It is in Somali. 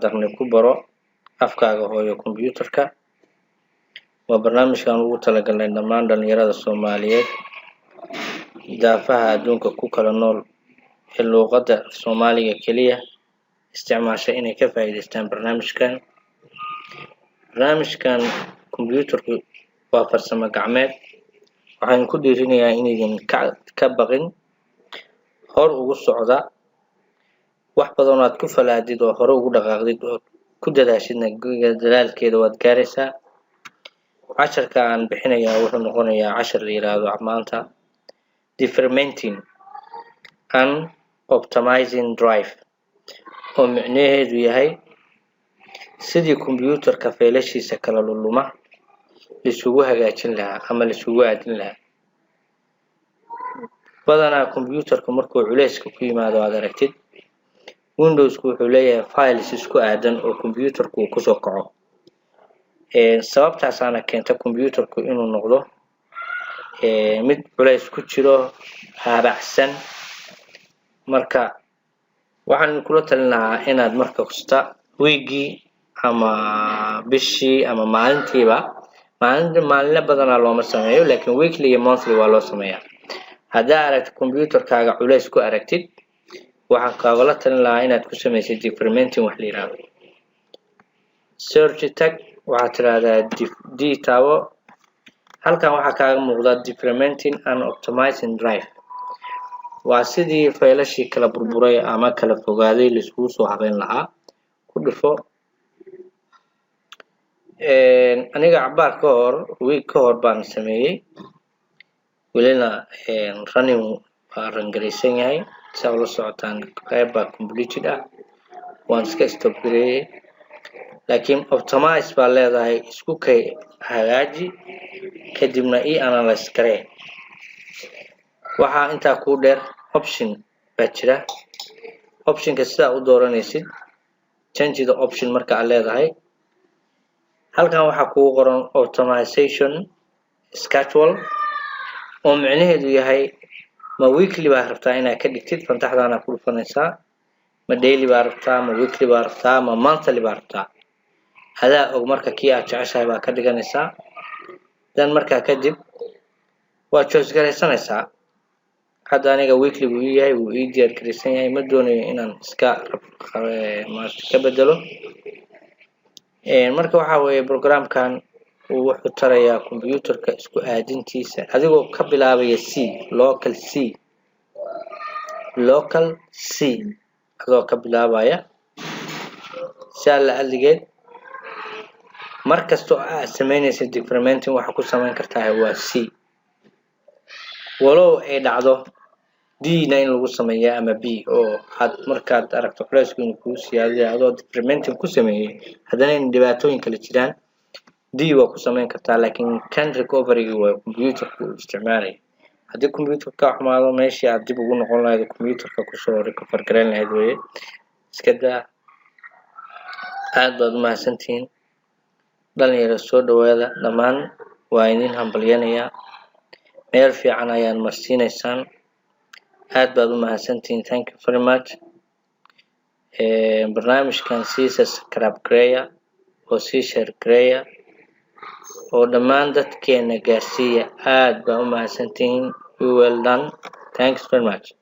darnay Ku Baro Afkaaga Hooyo Combyuutarka. Waa barnaamijkaan ugu talagalnay dhammaan dhalinyarada Soomaaliyeed daafaha adduunka ku kala nool ee luuqadda Soomaaliga keliya isticmaasha inay ka faa'iidaystaan barnaamijkan. Barnaamijkan combyuutarku waa farsamo gacmeed. Waxaan ku dhiirinayaa inaydin ka baqin, hor ugu socda. Wax badan oo aad ku falaadid oo hore ugu dhaqaaqdid oo ku dadaashidna, dadaalkeeda waad gaaraysaa. Casharka aan bixinayaa wuxuu noqonayaa cashar la yiraahdo maanta "Defragmenting and Optimizing Drive", oo micnaheedu yahay sidii combyuutarka faylashiisa kala luluma laisugu hagaajin lahaa ama laisugu aadin lahaa. Badanaa combyuutarka markuu culeyska ku yimaado, aad aragtid, Windowsku wuxuu leeyahay files isku aadan oo combyuutarku uu kusoo kaco. Sababtaasaana keenta combyuutarku inuu noqdo mid culeys ku jiro, haabacsan. Marka waxaan kula talin lahaa inaad marka kasta, wiigii ama bishii ama maalintiiba, maalin maalinle badanaa looma sameeyo, laakiin weekly iyo monthly waa loo sameeyaa. Haddaa aragtid combyuutarkaaga culeys ku aragtid, waxaan kaagala talin lahaa inaad ku samaysid defragmenting wax la yiraahdo. Search tag, waxaad tiraahdaa D taabo. Halkan waxaa kaaga muuqda "Defragmenting and Optimizing Drive". Waa sidii faylashii kala burburay ama kala fogaaday laiskugu soo habeyn lahaa. Ku dhufo. Aniga cabaar ka hor, week ka hor baan sameeyey, welina running, waa run garaysan yahay. Saa ula socotaan, qayb baa completed ah, waan iska stop gareeyey, laakiin optimize baa leedahay, isku kay hagaaji, kadibna e analyze garee. Waxaa intaa kuu dheer, option baa jira. Optionka sidaa u dooranaysid, change the option marka aad leedahay, halkan waxaa kugu qoran optimization schedule, oo micnaheedu yahay ma weekly baa rabtaa inaad ka dhigtid, fantaxdaana ku dhufanaysaa, ma daily baa rabtaa, ma weekly baa rabtaa, ma monthly baa rabtaa, adaa og. Marka kii aad jeceshahay baa ka dhiganaysaa. Dan markaa kadib waad choice garaysanaysaa. Hadda aniga weekly buu ii yahay, wuu ii diyaar garaysan yahay, ma doonayo inaan iska maarata ka bedelo. Marka waxaa weeye, programkan wuxuu tarayaa computerka isku aadintiisa, adigoo ka bilaabaya C, local C, local C adoo ka bilaabaya. Si alla adligeed, mar kasta oo aad sameynaysa defragmenting, waxaa ku samayn kartaa waa C, walow ay dhacdo D na in lagu sameeya ama B, oo aad markaad aragto culeysku inuu kugu siyaadiyo adoo defragmenting ku sameeyey, haddana in dhibaatooyin kale jiraan, D waa ku samayn kartaa. Laakiin kan recoveryga waa computerka uu isticmaalaya. Haddii computerka xumaado, meeshii aad dib ugu noqon lahayd, computerka kusoo recover garayn lahayd weye. Iska daa. Aad baad umahadsantihiin, dhalinyaro, soo dhawaada dhammaan. Waa idin hambalyanayaa, meel fiican ayaad marsiineysaan. Aad baad umahadsantihiin, thank you very much. Barnaamijkan sii subscribe gareeya oo sii share gareeya oo dhammaan dadkeena gaarsiiya. Aad baa umahadsantihiin. You well done, thanks very much.